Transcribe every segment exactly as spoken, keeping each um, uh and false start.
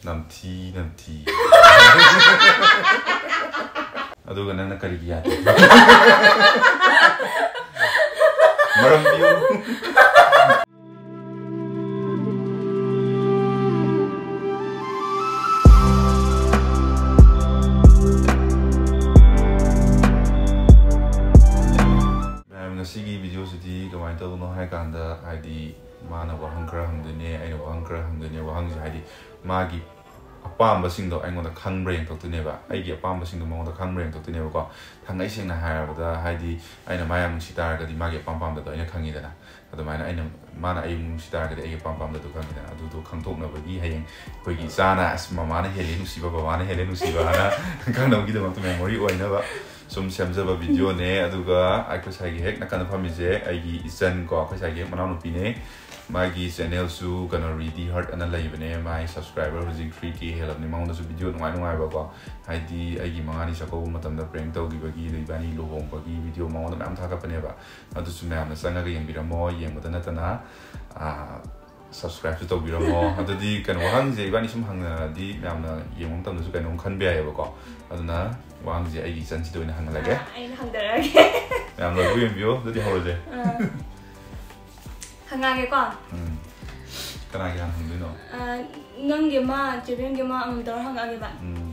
ꯅꯝꯊꯤ ꯅꯝꯊꯤ꯫ ꯑꯗꯨꯒ ꯅꯪꯅ ꯀꯔꯤꯒꯤ ꯌꯥꯗꯦ? ꯃꯔꯝ ꯄꯤꯌꯨ꯫ ꯃꯌꯥꯝ, ꯉꯁꯤꯒꯤ ꯚꯤꯗꯤꯑꯣꯁꯤꯗꯤ ꯀꯃꯥꯏꯅ ꯇꯧꯕꯅꯣ ꯍꯥꯏ ꯀꯥꯟꯗ, ꯍꯥꯏꯗꯤ, ꯃꯥꯅ ꯋꯥꯍꯪ ꯈꯔ ꯍꯪꯗꯣꯏꯅꯦ, ꯑꯩꯅ ꯋꯥꯍꯪ ꯈꯔ ꯍꯪꯗꯣꯏꯅꯦ꯫ ꯋꯥꯍꯪꯁꯦ, ꯍꯥꯏꯗꯤ, ꯃꯥꯒꯤ ꯑꯄꯥꯝꯕꯁꯤꯡꯗꯣ ꯑꯩꯉꯣꯟꯗ ꯈꯪꯕ꯭ꯔꯥ ꯌꯦꯡꯊꯣꯛꯇꯣꯏꯅꯦꯕ꯫ ꯑꯩꯒꯤ ꯑꯄꯥꯝꯕꯁꯤꯡꯗꯣ ꯃꯉꯣꯟꯗ ꯈꯪꯕ꯭ꯔꯥ ꯌꯦꯡꯊꯣꯛꯇꯣꯏꯅꯦꯕꯀꯣ꯫ ꯊꯥꯡꯉꯩ ꯁꯦꯡꯅ ꯍꯥꯏꯔꯕꯗ, ꯍꯥꯏꯗꯤ, ꯑꯩꯅ ꯃꯥ ꯌꯥꯝ ꯅꯨꯡꯁꯤ ꯇꯥꯔꯒꯗꯤ ꯃꯥꯒꯤ ꯑꯄꯥꯝ ꯄꯥꯝꯗꯗꯣ ꯑꯩꯅ ꯈꯪꯉꯤꯗꯅ꯫ ꯑꯗꯨꯃꯥꯏꯅ ꯑꯩꯅ, ꯃꯥꯅ ꯑꯩ ꯅꯨꯡꯁꯤ ꯇꯥꯔꯒꯗꯤ ꯑꯩꯒꯤ ꯑꯄꯥꯝ ꯄꯥꯝꯗꯗꯣ ꯈꯪꯉꯤꯗꯅ꯫ ꯑꯗꯨꯗꯣ ꯈꯪꯗꯣꯛꯅꯕꯒꯤ ꯍꯌꯦꯡ ꯑꯩꯈꯣꯏꯒꯤ ꯏꯆꯥꯅ "ꯑꯁ, ꯃꯃꯥꯅ ꯍꯦꯜꯂꯦ ꯅꯨꯡꯁꯤꯕ, ꯕꯕꯥꯅ ꯍꯦꯜꯂꯦ ꯅꯨꯡꯁꯤꯕ" ꯍꯥꯏꯅ ꯈꯪꯅꯕꯒꯤꯗꯃꯛꯇ memory ꯑꯣꯏꯅꯕ ꯁꯨꯝ ꯁꯦꯝꯖꯕ ꯚꯤꯗꯤꯑꯣꯅꯦ꯫ ꯑꯗꯨꯒ ꯑꯩꯈꯣꯏ ꯁ꯭ꯋꯥꯏꯒꯤ ꯍꯦꯛ ꯅꯥꯀꯟꯗ ꯐꯝꯃꯤꯁꯦ ꯑꯩꯒꯤ ꯏꯆꯟ ꯀꯣ, ꯑꯩꯈꯣꯏ ꯁ꯭ꯋꯥꯏꯒꯤ ꯍꯦꯛ ꯃꯅꯥꯎꯅꯨꯄꯤꯅꯦ꯫ ꯃꯥꯒꯤ ꯆꯦꯅꯦꯜꯁꯨ ꯀꯩꯅꯣ, ꯔꯤꯗꯤ ꯍꯔꯠ ꯑꯅ ꯂꯩꯕꯅꯦ꯫ ꯃꯥꯒꯤ subscriber ꯍꯧꯖꯤꯛ three K ꯍꯦꯜꯂꯕꯅꯤ꯫ ꯃꯉꯣꯟꯗꯁꯨ ꯚꯤꯗꯤꯑꯣ ꯅꯨꯡꯉꯥꯏ ꯅꯨꯡꯉꯥꯏꯕꯀꯣ, ꯍꯥꯏꯗꯤ ꯑꯩꯒꯤ ꯃꯉꯥꯅꯤ ꯆꯥꯛꯀꯧꯕ ꯃꯇꯝꯗ prank ꯇꯧꯈꯤꯕꯒꯤ, ꯑꯗꯩ ꯏꯕꯥꯅꯤ ꯂꯨꯍꯣꯡꯕꯒꯤ ꯚꯤꯗꯤꯑꯣ ꯃꯉꯣꯟꯗ ꯃꯌꯥꯝ ꯊꯥꯒꯠꯄꯅꯦꯕ꯫ ꯑꯗꯨꯁꯨ ꯃꯌꯥꯝꯅ ꯆꯪꯉꯒ ꯌꯦꯡꯕꯤꯔꯝꯃꯣ꯫ ꯌꯦꯡꯕꯗ ꯅꯠꯇꯅ, ꯑꯥ, subscribeꯁꯨ ꯇꯧꯕꯤꯔꯝꯃꯣ꯫ ꯑꯗꯨꯗꯤ ꯀꯩꯅꯣ, ꯋꯥꯍꯪꯁꯦ ꯏꯕꯥꯅꯤ ꯁꯨꯝ ꯍꯪꯅꯔꯗꯤ ꯃꯌꯥꯝꯅ ꯌꯦꯡꯕ ꯃꯇꯝꯗꯁꯨ ꯀꯩꯅꯣꯝ ꯈꯟꯕ ꯌꯥꯏꯌꯦꯕꯀꯣ꯫ ꯑꯗꯨꯅ ꯋꯥꯍꯪꯁꯦ ꯑꯩꯒꯤ ꯏꯆꯟꯁꯤꯗ ꯑꯣꯏꯅ ꯍꯪꯍꯜꯂꯒꯦ꯫ ꯑꯥ, ꯑꯩꯅ ꯍꯪꯖꯔꯛꯑꯒꯦ꯫ ꯃꯌꯥꯝ ꯂꯣꯏꯕ ꯌꯦꯡꯕꯤꯌꯣ꯫ ꯑꯗꯨꯗꯤ ꯍꯧꯔꯁꯦ꯫ ꯑꯥ꯫ ꯍꯪꯉꯛꯑꯒꯦꯀꯣ꯫ ꯎꯝ꯫ ꯀꯅꯥꯒꯤ ꯍꯥꯟꯅ ꯍꯪꯗꯣꯏꯅꯣ? ꯑꯥ, ꯅꯪꯒꯤ ꯑꯃ, ꯆꯦꯕꯦꯝꯒꯤ ꯑꯃ ꯑꯃꯃꯝ ꯇꯧꯔ ꯍꯪꯉꯛꯑꯒꯦꯕ꯫ ꯎꯝ꯫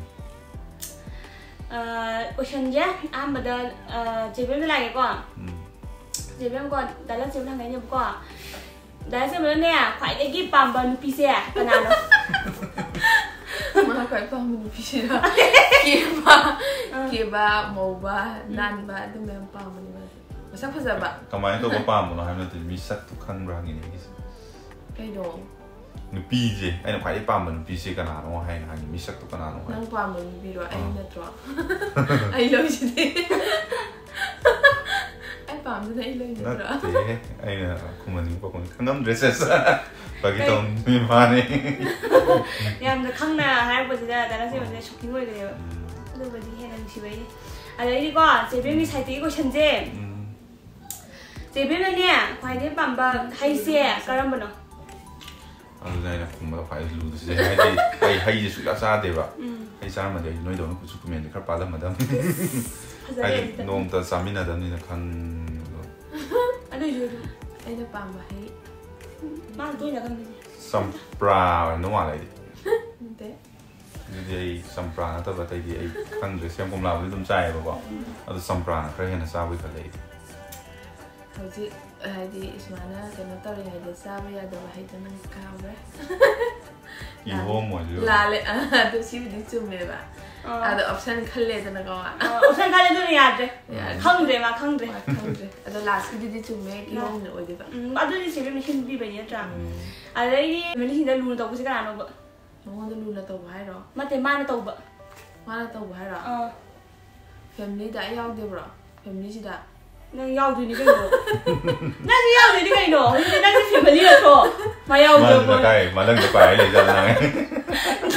ꯑꯥ, questionꯁꯦ ꯑꯍꯥꯟꯕꯗ, ꯑꯥ, ꯆꯦꯕꯦꯝꯗ ꯂꯥꯛꯑꯒꯦꯀꯣ꯫ ꯎꯝ꯫ ꯆꯦꯕꯦꯝ ꯀꯣ, ꯗꯥ ꯂꯟꯆꯦꯝꯕꯅ ꯍꯪꯉꯛꯏꯅꯦꯕꯀꯣ꯫ ꯗꯥ ꯂꯟꯆꯦꯝꯕꯅꯅꯦ, ꯈ꯭ꯋꯥꯏꯗꯒꯤ ꯄꯥꯝꯕ ꯅꯨꯄꯤꯁꯦ ꯀꯅꯥꯅꯣ? ꯃꯥ ꯈ꯭ꯋꯥꯏ ꯄꯥꯝꯕ ꯅꯨꯄꯤꯁꯤꯔ? ꯀꯦꯕ, ꯑꯥ꯫ ꯀꯦꯕ, ꯃꯧꯕ, ꯎꯝ꯫ ꯅꯥꯟꯕ, ꯑꯗꯨꯝꯕ ꯌꯥꯝ ꯄꯥꯝꯕꯅꯦ ꯃꯥꯗꯤ꯫ ꯃꯁꯛ ꯐꯖꯕ꯫ ꯀꯃꯥꯏꯅ ꯇꯧꯕ ꯄꯥꯝꯕꯅꯣ ꯍꯥꯏꯕ ꯅꯠꯇꯦ, ꯃꯤꯁꯛꯇꯣ ꯈꯟꯕ꯭ꯔꯥ ꯍꯪꯉꯤꯅꯦ ꯑꯩꯒꯤꯁꯦ꯫ ꯀꯩꯅꯣ? ꯅꯨꯄꯤꯁꯦ, ꯑꯩꯅ ꯈ꯭ꯋꯥꯏꯗꯒꯤ ꯄꯥꯝꯕ ꯅꯨꯄꯤꯁꯦ ꯀꯅꯥꯅꯣ ꯍꯥꯏꯅ ꯍꯪꯉꯤ, ꯃꯤꯁꯛꯇꯣ ꯀꯅꯥꯅꯣ ꯍꯥꯏ꯫ ꯅꯪ ꯄꯥꯝꯕ ꯅꯨꯄꯤꯔꯣ? ꯑꯩ ꯑꯥ꯫ ꯅꯠꯇ꯭ꯔꯣ? ꯑꯩ ꯂꯧꯁꯤꯗꯤ꯫ ꯑꯩ ꯄꯥꯝꯗꯨꯅ ꯑꯩ ꯂꯧꯏ ꯅꯠꯇ꯭ꯔꯣ? ꯅꯠꯇꯦꯍꯦ, ꯑꯩꯅ ꯈꯨꯝꯍꯟꯅꯤꯡꯕ ꯄꯥꯈꯨꯝ ꯈꯪꯉꯝꯗ꯭ꯔꯦ, ꯁꯦꯁ꯫ ꯐꯥꯒꯤ ꯀꯩ? ꯇꯧꯅꯤ, ꯃꯥꯅꯦ꯫ ꯌꯥꯝꯅ ꯈꯪꯅ ꯍꯥꯏꯔꯛꯄꯁꯤꯗ ꯗꯥ ꯂꯟꯆꯦꯝꯕꯁꯦ shocking ꯑꯣꯏꯒ꯭ꯔꯦꯕ꯫ ꯎꯝ꯫ ꯑꯗꯨꯕꯨꯗꯤ ꯍꯦꯟꯅ ꯅꯨꯡꯁꯤꯕꯩꯅꯦ꯫ ꯑꯗꯩꯗꯤꯀꯣ, ꯆꯦꯕꯦꯝꯒꯤ sideꯇꯒꯤ questionꯁꯦ꯫ ꯎꯝ꯫ ꯆꯦꯕꯦꯝꯅꯅꯦ, ꯈ꯭ꯋꯥꯏꯗꯒꯤ ꯄꯥꯝꯕ ꯍꯩꯁꯦ ꯀꯔꯝꯕꯅꯣ? ꯑꯗꯨꯅ ꯑꯩꯅ ꯈꯨꯝꯕꯗ ꯈ꯭ꯋꯥꯏ ꯂꯨꯗꯣꯏꯁꯦ, ꯍꯥꯏꯗꯤ ꯑꯩ ꯍꯩꯁꯦ ꯁꯨꯛꯌꯥ ꯆꯥꯗꯦꯕ꯫ ꯎꯝ꯫ ꯍꯩ ꯆꯥꯔꯝꯃꯗꯤ ꯑꯩ ꯅꯣꯏꯗꯧꯅ ꯀꯨꯆꯨ ꯀꯨꯃꯦꯟꯁꯦ ꯈꯔ ꯄꯥꯜꯂꯝꯃꯗꯕꯅꯤ꯫ ꯐꯖꯔꯦ ꯍꯥꯏꯗꯤ ꯑꯗꯨꯗ꯫ ꯅꯣꯡꯃꯇ ꯆꯥꯃꯤꯟꯅꯗꯕꯅꯤꯅ ꯈꯪꯕꯗꯣ꯫ ꯑꯗꯨꯏꯁꯨ ꯑꯗꯨꯝ ꯑꯩꯅ ꯄꯥꯝꯕ ꯍꯩ꯫ ꯃꯥꯅ ꯇꯣꯏꯅ ꯈꯪꯗꯣꯏꯁꯦ꯫ ꯆꯝꯄ꯭ꯔꯥ ꯑꯣꯏꯔꯝꯗꯧ ꯃꯥꯜꯂꯦ ꯑꯩꯗꯤ꯫ ꯅꯠꯇꯦ꯫ ꯑꯗꯨꯗꯤ ꯑꯩ ꯆꯝꯄ꯭ꯔꯥ ꯅꯠꯇꯕ ꯑꯇꯩꯗꯤ ꯑꯩ ꯈꯪꯗ꯭ꯔꯦ꯫ ꯁꯦꯝ ꯀꯣꯝꯂꯥꯕꯨꯗꯤ ꯑꯗꯨꯝ ꯆꯥꯏꯌꯦꯕꯀꯣ꯫ ꯎꯝ꯫ ꯑꯗꯣ ꯆꯝꯄ꯭ꯔꯥꯅ ꯈꯔ ꯍꯦꯟꯅ ꯆꯥꯕꯩ ꯈꯜꯂꯦ ꯑꯩꯗꯤ꯫ ꯍꯧꯖꯤꯛ ꯍꯥꯏꯗꯤ ꯁꯨꯃꯥꯏꯅ ꯀꯩꯅꯣ ꯇꯧꯔꯤꯉꯩꯗ ꯆꯥꯕ ꯌꯥꯗꯕ ꯍꯩꯗꯣ ꯅꯪ ꯀꯥꯎꯈ꯭ꯔꯦ꯫ ꯀꯤꯍꯣꯝ ꯑꯣꯏꯗꯣꯏꯔꯣ? ꯂꯥꯜꯂꯦ꯫ ꯑ, ꯑꯗꯨ ꯁꯤꯕꯨꯗꯤ ꯆꯨꯝꯃꯦꯕ꯫ ꯑꯥ꯫ ꯑꯗꯣ option ꯈꯜꯂꯦꯗꯅꯀꯣ꯫ ꯑꯥ, option ꯈꯜꯂꯦ, ꯑꯗꯨꯅ ꯌꯥꯗ꯭ꯔꯦ꯫ ꯌꯥꯗ꯭ꯔꯦ꯫ ꯈꯪꯗ꯭ꯔꯦ, ꯃꯥ ꯈꯪꯗ꯭ꯔꯦ꯫ ꯃꯥ ꯈꯪꯗ꯭ꯔꯦ꯫ ꯑꯗꯣ lastꯀꯤꯗꯨꯗꯤ ꯆꯨꯝꯃꯦ, ꯀꯤꯍꯣꯝꯅ ꯑꯣꯏꯗꯣꯏꯕ꯫ ꯎꯝ, ꯑꯗꯨꯗꯤ ꯁꯤꯕꯦꯝꯅ ꯍꯤꯟꯕꯤꯕꯩꯅꯦ ꯅꯠꯇ꯭ꯔꯥ? ꯎꯝ꯫ ꯑꯗꯩꯗꯤ familyꯁꯤꯡꯗ ꯂꯨꯅ ꯇꯧꯕꯁꯦ ꯀꯅꯥꯅꯣꯕ? ꯃꯉꯣꯟꯗ ꯂꯨꯅ ꯇꯧꯕ ꯍꯥꯏꯔꯣ? ꯅꯠꯇꯦ, ꯃꯥꯅ ꯇꯧꯕ꯫ ꯃꯥꯅ ꯇꯧꯕ ꯍꯥꯏꯔꯣ? ꯑꯥ꯫ Familyꯗ ꯑꯩ ꯌꯥꯎꯗꯦꯕ꯭ꯔꯣ? Familyꯁꯤꯗ? ꯅꯪ ꯌꯥꯎꯗꯣꯏꯅꯤ ꯀꯩꯅꯣ꯫ ꯅꯪꯁꯨ ꯌꯥꯎꯗꯣꯏꯅꯤ ꯀꯩꯅꯣ꯫ ꯍꯧꯖꯤꯛꯇꯤ ꯅꯪꯁꯨ family ꯅꯠꯇ꯭ꯔꯣ? ꯃꯥ ꯌꯥꯎꯗ꯭ꯔꯕꯣ? ꯃꯥꯅ ꯀꯥꯏ ꯃꯥꯂꯪꯗ ꯄꯥꯏ ꯂꯩꯖꯥꯠꯅꯣ ꯅꯪ?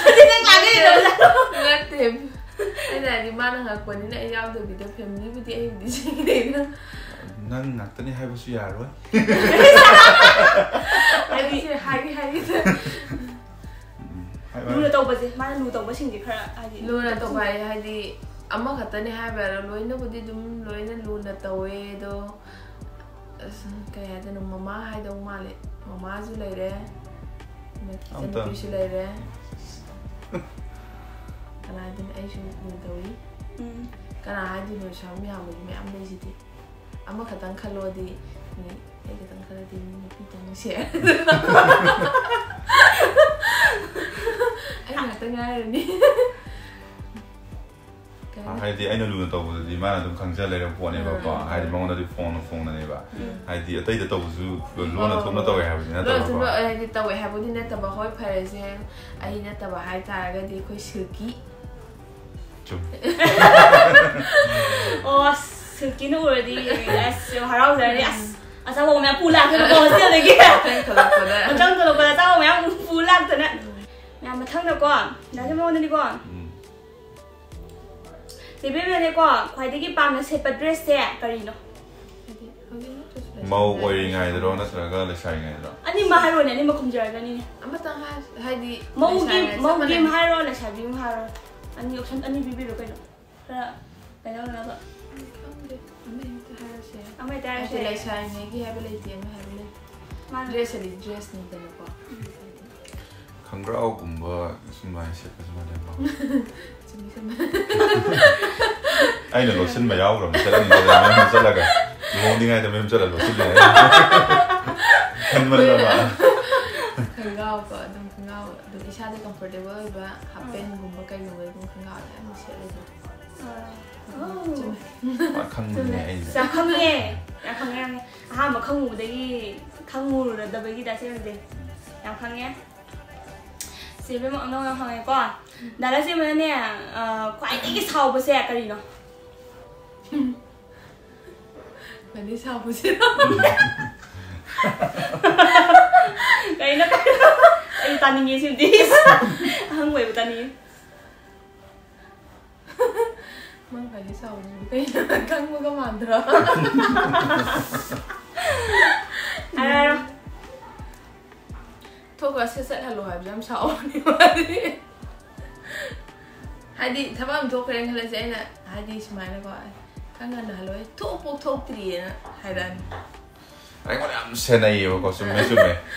ꯑꯗꯨꯗꯤ ꯅꯪ ꯂꯥꯛꯀꯦ ꯀꯩꯗꯧꯕ ꯖꯥꯠꯅꯣ? ꯅꯠꯇꯦ꯫ ꯑꯩꯅ ꯍꯥꯏꯗꯤ ꯃꯥꯅ ꯍꯪꯉꯛꯄꯅꯤꯅ ꯑꯩ ꯌꯥꯎꯗꯕꯤꯗ familyꯕꯨꯗꯤ ꯑꯩꯕꯨꯗꯤ ꯁꯤꯡꯗꯦꯅ꯫ ꯅꯪ ꯉꯥꯛꯇꯅꯤ ꯍꯥꯏꯕꯁꯨ ꯌꯥꯔꯣꯏ꯫ ꯍꯥꯏꯗꯤ ꯑꯩꯁꯦ ꯍꯥꯏꯒꯦ ꯍꯥꯏꯒꯦ꯫ ꯎꯝ, ꯍꯥꯏꯌꯣ, ꯍꯥꯏꯌꯣ꯫ ꯂꯨꯅ ꯇꯧꯕꯁꯦ, ꯃꯥꯅ ꯂꯨ ꯇꯧꯕꯁꯤꯡꯁꯦ ꯈꯔ ꯍꯥꯏꯗꯤ ꯂꯨꯅ ꯇꯧꯕ ꯍꯥꯏ-, ꯍꯥꯏꯗꯤ ꯑꯃꯈꯛꯇꯅꯤ ꯍꯥꯏꯕ ꯌꯥꯔꯣꯏ, ꯂꯣꯏꯅꯕꯨꯗꯤ ꯑꯗꯨꯝ ꯂꯣꯏꯅ ꯂꯨꯅ ꯇꯧꯋꯦ, ꯑꯗꯣ ꯑꯁ, ꯀꯩ ꯍꯥꯏꯗꯣꯏꯅꯣ, ꯃꯃꯥ ꯍꯥꯏꯗꯧ ꯃꯥꯜꯂꯦ꯫ ꯃꯃꯥꯁꯨ ꯂꯩꯔꯦ, ꯑꯝꯇ ꯏꯆꯟꯅꯨꯄꯤꯁꯨ ꯂꯩꯔꯦ꯫ ꯀꯅꯥ ꯍꯥꯏꯗꯣꯏꯅꯣ? ꯑꯩꯁꯨ ꯂꯨꯅ ꯇꯧꯏ꯫ ꯎꯝ꯫ ꯀꯅꯥ ꯍꯥꯏꯗꯣꯏꯅꯣ? ꯁꯨꯝ ꯌꯥꯝꯕꯒꯤ ꯃꯌꯥꯝ ꯂꯩꯁꯤꯗꯤ꯫ ꯑꯃꯈꯛꯇꯪ ꯈꯜꯂꯣꯗꯤ ꯃꯤ, ꯑꯩ ꯈꯛꯇꯪ ꯈꯜꯂꯗꯤ ꯃꯤ ꯅꯨꯄꯤ ꯇꯪ ꯁꯦ꯫ ꯑꯩ ꯉꯥꯛꯇ ꯉꯥꯏꯔꯅꯤ꯫ ꯀꯩ ꯍꯥꯏꯅꯤ? ꯍꯥꯏꯗꯤ ꯑꯩꯅ ꯂꯨꯅ ꯇꯧꯕꯗꯨꯗꯤ ꯃꯥꯅ ꯑꯗꯨꯝ ꯈꯪꯖ ꯂꯩꯔꯕ ꯄꯣꯠꯅꯦꯕꯀꯣ꯫ ꯎꯝ꯫ ꯍꯥꯏꯗꯤ ꯃꯉꯣꯟꯗꯗꯤ ꯐꯣꯡꯅ ꯐꯣꯡꯅꯅꯦꯕ꯫ ꯎꯝ꯫ ꯍꯥꯏꯗꯤ ꯑꯇꯩꯗ ꯇꯧꯕꯁꯨ ꯂꯣꯟꯅ ꯍꯣꯏ, ꯊꯣꯛꯅ ꯍꯣꯏ, ꯇꯧꯋꯦ ꯍꯣꯏ꯫ ꯍꯥꯏꯕꯗꯤ ꯂꯣꯟꯅ ꯅꯠꯇꯕꯀꯣ꯫ ꯊꯣꯛꯅ, ꯍꯥꯏꯗꯤ ꯇꯧꯋꯦ ꯍꯥꯏꯕꯨꯗꯤ ꯅꯠꯇꯕ, ꯍꯣꯏ, ꯐꯔꯦꯁꯦ, ꯑꯩ ꯅꯠꯇꯕ ꯍꯥꯏꯇꯥꯔꯒꯗꯤ ꯑꯩꯈꯣꯏ ꯁꯤꯜꯀꯤ꯫ ꯆꯨꯝꯃꯦ꯫ ꯑꯣ, ꯑꯁ, ꯁꯤꯜꯀꯤꯅ ꯎꯔꯗꯤ ꯑꯁ ꯌꯥꯝ ꯍꯔꯥꯎꯖꯔꯅꯤ꯫ ꯑꯁ, ꯑꯆꯥꯄꯣꯠ ꯃꯌꯥꯝ ꯄꯨ ꯂꯥꯛꯇꯅꯀꯣ, hostelꯗꯒꯤ꯫ ꯃꯊꯪ ꯊꯣꯛꯂꯛꯄꯗ꯫ ꯃꯊꯪ ꯊꯣꯛꯂꯛꯄꯗ ꯑꯆꯥꯄꯣꯠ ꯃꯌꯥꯝ ꯄꯨ ꯂꯥꯛꯇꯅ꯫ ꯃꯌꯥꯝ ꯃꯊꯪꯗꯀꯣ, ꯗꯥ ꯁꯦꯝꯕꯉꯣꯟꯗꯅꯤꯀꯣ꯫ ꯎꯝ꯫ ꯆꯦ ꯕꯦꯝꯃꯅꯦꯀꯣ, ꯈ꯭ꯋꯥꯏꯗꯒꯤ ꯄꯥꯝꯅ ꯁꯦꯠꯄ dressꯁꯦ ꯀꯔꯤꯅꯣ? ꯍꯥꯏꯗꯤ ꯍꯧꯖꯤꯛ ꯅꯠꯇ꯭ꯔꯁꯨ ꯂꯩ꯫ ꯃꯧ ꯑꯣꯏꯔꯤꯉꯩꯗꯔꯣ ꯅꯠꯇ꯭ꯔꯒ ꯂꯩꯁꯥꯔꯤꯉꯩꯗꯔꯣ? ꯑꯅꯤꯃꯛ ꯍꯥꯏꯔꯣꯅꯦ, ꯑꯅꯤꯃꯛ ꯈꯨꯝꯖꯔꯒꯅꯤꯅꯦ꯫ ꯑꯃꯇꯪ ꯍꯥꯏ- ꯍꯥꯏꯗꯤ ꯃꯧꯒꯤ ꯂꯩꯁꯥꯔꯤꯉꯩ ꯆꯞ ꯃꯧꯒꯤ ꯃꯥꯟꯅꯩ꯫ ꯑꯃ ꯍꯥꯏꯔꯣ, ꯂꯩꯁꯥꯕꯤ ꯑꯃ ꯍꯥꯏꯔꯣ꯫ ꯑꯅꯤ, option ꯑꯅꯤ ꯄꯤꯕꯤꯔꯣ ꯀꯩꯅꯣ꯫ ꯈꯔ ꯀꯩꯅꯣ ꯇꯧꯅꯕ꯫ ꯈꯪꯗꯦ, ꯑꯃ ꯍꯦꯛꯇ ꯍꯥꯏꯔꯁꯦ꯫ ꯑꯃ ꯍꯦꯛꯇ ꯍꯥꯏꯔꯁꯦ꯫ ꯍꯥꯏꯗꯤ ꯂꯩꯁꯥꯔꯤꯉꯩꯒꯤ ꯍꯥꯏꯕ ꯂꯩꯇꯦ, ꯑꯃ ꯍꯥꯏꯕ ꯂꯩ꯫ ꯃꯥꯅꯦ꯫ Dress ꯑꯗꯤ dressꯅꯤꯗꯅꯀꯣ꯫ ꯈꯪꯒ꯭ꯔꯥꯎꯒꯨꯝꯕ ꯁꯨꯃꯥꯏꯅ ꯁꯦꯠꯄꯁꯨ ꯃꯥꯟꯅꯩꯀꯣ꯫ ꯆꯨꯝꯃꯤ, ꯆꯨꯝꯃꯤ꯫ ꯑꯩꯅ ꯂꯣꯠꯁꯤꯟꯕ ꯌꯥꯎꯈ꯭ꯔꯕꯅꯤ, ꯆꯠꯂꯅꯤ ꯆꯠꯂꯅꯤ ꯃꯌꯨꯝ ꯆꯠꯂꯒ, ꯂꯨꯍꯣꯡꯗ꯭ꯔꯤꯉꯩꯗ ꯃꯌꯨꯝ ꯆꯠꯂ ꯂꯣꯠꯁꯤꯜꯂꯦ꯫ ꯈꯟꯃꯜꯂꯕ꯫ ꯈꯪꯒ꯭ꯔꯥꯎꯀꯣ, ꯑꯗꯨꯝ ꯈꯪꯒ꯭ꯔꯥꯎ ꯑꯗꯨꯝ ꯏꯁꯥꯗ comfortable ꯑꯣꯏꯕ half pantꯒꯨꯝꯕ ꯀꯩꯒꯨꯝꯕ ꯑꯗꯨꯝ ꯈꯪꯒ꯭ꯔꯥꯎ ꯑꯌꯥꯝꯕ ꯁꯦꯠꯂꯦ ꯑꯗꯨꯝ꯫ ꯑꯣ꯫ ꯃꯥ ꯈꯪꯕꯅꯦ ꯑꯩꯁꯦ꯫ ꯌꯥꯝ ꯈꯪꯉꯦ꯫ ꯌꯥꯝ ꯈꯪꯉꯦ, ꯌꯥꯝ ꯈꯪꯉꯦ꯫ ꯑꯍꯥꯟꯕ ꯈꯪꯉꯨꯕꯗꯒꯤ ꯈꯪꯉꯨꯔꯗꯕꯒꯤ ꯇꯥꯏꯞ ꯇꯧꯔꯗꯤ꯫ ꯌꯥꯝ ꯈꯪꯉꯦ꯫ ꯆꯦ ꯏꯕꯦꯝꯃ ꯑꯅꯧꯕ ꯌꯥꯝ ꯈꯪꯉꯦꯀꯣ꯫ ꯗꯥ ꯂꯟꯆꯦꯟꯕꯅꯅꯦ, ꯑ, ꯈ꯭ꯋꯥꯏꯗꯒꯤ ꯁꯥꯎꯕꯁꯦ ꯀꯔꯤꯅꯣ? ꯈ꯭ꯋꯥꯏꯗꯒꯤ ꯁꯥꯎꯕꯁꯦ꯫ ꯀꯩꯅꯣ, ꯀꯩꯅꯣ? ꯑꯩ ꯇꯥꯅꯤꯡꯉꯦ ꯁꯤꯃꯗꯤ꯫ ꯑꯍꯪꯕ ꯑꯣꯏꯕ ꯇꯥꯅꯤꯡꯉꯦ꯫ ꯃꯥ ꯈ꯭ꯋꯥꯏꯗꯒꯤ ꯁꯥꯎꯕꯁꯤꯕꯨ ꯀꯩꯅꯣ? ꯈꯪꯕꯒ ꯃꯥꯟꯗ꯭ꯔꯣ? ꯍꯥꯏꯔꯣ, ꯍꯥꯏꯔꯣ꯫ ꯊꯣꯛꯈ꯭ꯔ ꯁꯠ ꯁꯠ ꯍꯜꯂꯣ ꯍꯥꯏꯕꯁꯦ ꯌꯥꯝ ꯁꯥꯎꯕꯅꯦ ꯃꯥꯗꯤ꯫ ꯍꯥꯏꯗꯤ ꯊꯕꯛ ꯑꯃ ꯊꯣꯛꯈ꯭ꯔꯦꯅ ꯈꯜꯂꯁꯦ, ꯑꯩꯅ ꯍꯥꯏꯗꯤ ꯁꯨꯃꯥꯏꯅꯀꯣ, "ꯈꯔ ꯉꯟꯅ ꯍꯜꯂꯣ, ꯑꯩ ꯊꯣꯛꯄꯣꯛ ꯊꯣꯛꯇ꯭ꯔꯤꯌꯦꯅ" ꯍꯥꯏꯔꯛꯑꯅꯤ꯫ ꯑꯩꯉꯣꯟꯗ ꯌꯥꯝ ꯁꯦꯟꯅꯩꯌꯦꯕꯀꯣ꯫ ꯆꯨꯝꯃꯦ, ꯆꯨꯝꯃꯦ꯫